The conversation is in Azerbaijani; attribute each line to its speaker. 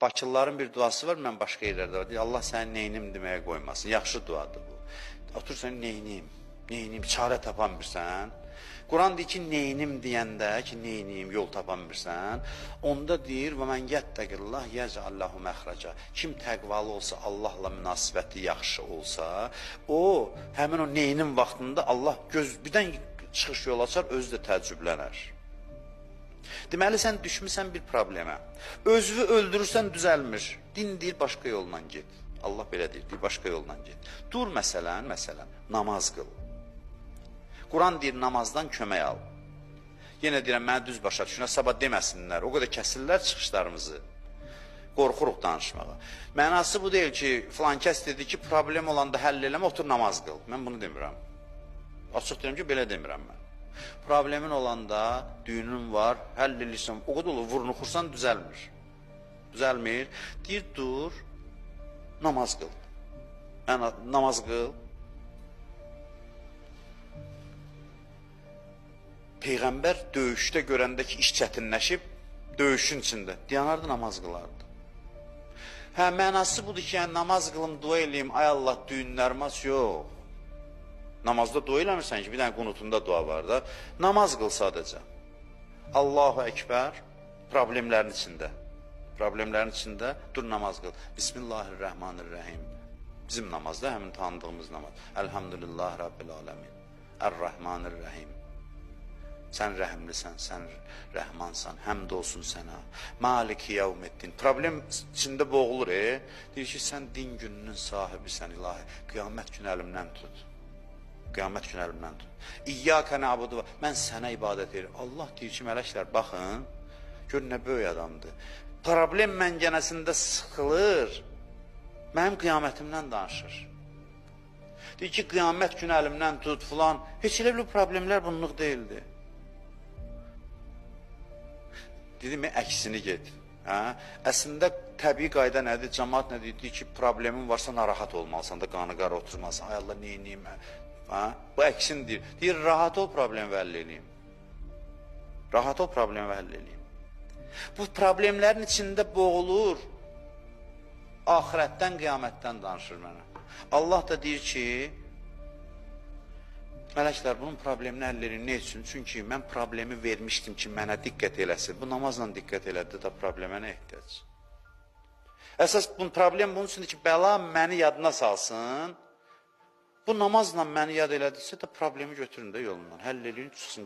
Speaker 1: Bakılıların bir duası var, mən başqa yerlərdə var. Deyir, Allah səni neynim deməyə qoymasın. Yaxşı duadır bu. Otursan neynim, neynim, çarə tapanmırsan. Quran deyir ki, neynim deyəndə ki, neynim, yol tapanmırsan. Onda deyir, və mən yəttəqillah yəc'allahu məxraca. Kim təqvalı olsa, Allahla münasibəti yaxşı olsa, o həmin o neynim vaxtında Allah göz birdən çıxış yol açar, özü də təəccüblənər. Deməli, sən düşmüsən bir problemə. Özünü öldürürsən, düzəlmir. Din deyir, başqa yolla get. Allah belə deyir, deyir, başqa yolla get. Dur məsələn, namaz qıl. Quran deyir, namazdan kömək al. Yenə deyirəm, mənə düz başa düşün, sabah deməsinlər. O qədər kəsirlər çıxışlarımızı. Qorxuruq danışmağa. Mənası bu deyil ki, filan kəs dedi ki, problem olanda həll eləmə, otur namaz qıl. Mən bunu demirəm. Açıq deyirəm ki, belə demirəm mən. Problemin olanda, düyünün var, həll eləyirsən, o qədər olur, vurnuxursan, düzəlmir. Düzəlmir. Deyir, dur, namaz qıl. Yəni, namaz qıl. Peyğəmbər döyüşdə görəndə ki, iş çətinləşib, döyüşün içində dayanardı, namaz qılardı. Hə, mənası budur ki, yəni, namaz qılım, dua eləyim, ay Allah, düyünlərimi aç, yox. Namazda dua eləmirsən ki, bir dənə qunutunda dua var da. Namaz qıl sadəcə. Allahu Əkbər problemlərin içində. Problemlərin içində dur namaz qıl. Bismillahirrahmanirrahim. Bizim namazda həmin tanıdığımız namaz. Elhamdülillah Rabbil aləmin. Ər-Rahmanirrahim. Sən rəhimlisən, sən rəhmansan, həmd olsun sənə. Maliki yevmiddin. Problem içində boğulur, Deyir ki, sən din gününün sahibisən, ilahi. Qiyamət günü əlimdən tut. Qiyamət günü əlimdən tut. İyyəkə nə'budu. Mən sənə ibadət edirəm. Allah deyir ki, mələklər, baxın, gör nə böyük adamdır. Problem məngənəsində sıxılır, mənim qiyamətimdən danışır. Deyir ki, qiyamət günü əlimdən tut filan. Heç elə bir problemlər bunluq deyildi. Dedim, əksini get. Hə? Əslində, təbii qayda nədir? Cəmaat nə deyir? Deyir ki, problemin varsa narahat olmalısan da, qanı qara oturmalısan. Ay Allah, neyniyim? Hə? Bu əksini deyir. Deyir, rahat ol, problemi həll eləyim. Rahat ol, problemi həll eləyim. Bu problemlərin içində boğulur. Axirətdən, qiyamətdən danışır mənə. Allah da deyir ki, mələklər, bunun problemini həll eləyim. Nə üçün? Çünki mən problemi vermişdim ki, mənə diqqət eləsin. Bu namazla diqqət elədi də problemə nə ehtiyac? Əsas bunun problem bunun üçündür ki, bəla məni yadına salsın. Bu namazla məni yad elədisə də problemi götürün də yolundan. Həll eləyin, çıxsın.